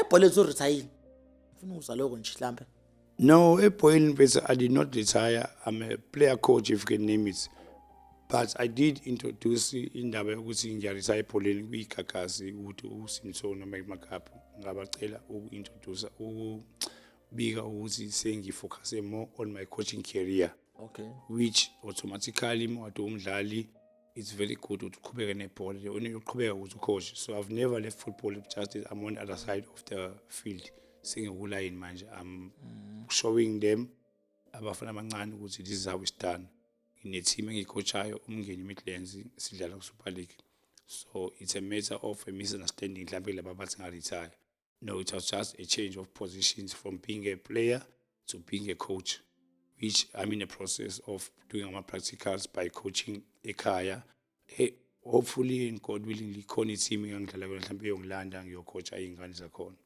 Ebholeni usuretire? Ngifuna ukuzwa lokho nje mhlambe. No, ebholeni mfethu, I did not retire. I'm a player coach, if you can name it. But I did introduce indaba yokuthi ngiyaretire ebholeni kwiGagasi, ukuthi uSimson noma iMakapu, ngabacela uku-introduce, ukubika ukuthi sengifocuse more on my coaching career. Which automatically, mawade umdlali, it's very good ukuthi uqhubeke nebhola, the only uqhubeka ukuthi ucoach. So I've never left football, just that I'm on the other side of the field. Sengikulayini manje, I'm showing them abafana abancane ukuthi this is how it's done. Ngine-team engiyicoachayo, uMngeni Midlands, sidlala ku-Super League. So it's a matter of a misunderstanding mhlawumbe laba bathi nga-retire. No, it was just a change of positions from being a player to being a coach, which I'm in the process of doing ama practicals by coaching ekhaya. Hey, hopefully and God willingly, khona i-team engangidlala kuyona mhlawumbe iyongilanda ngiyocoacha iy'ngane zakhona.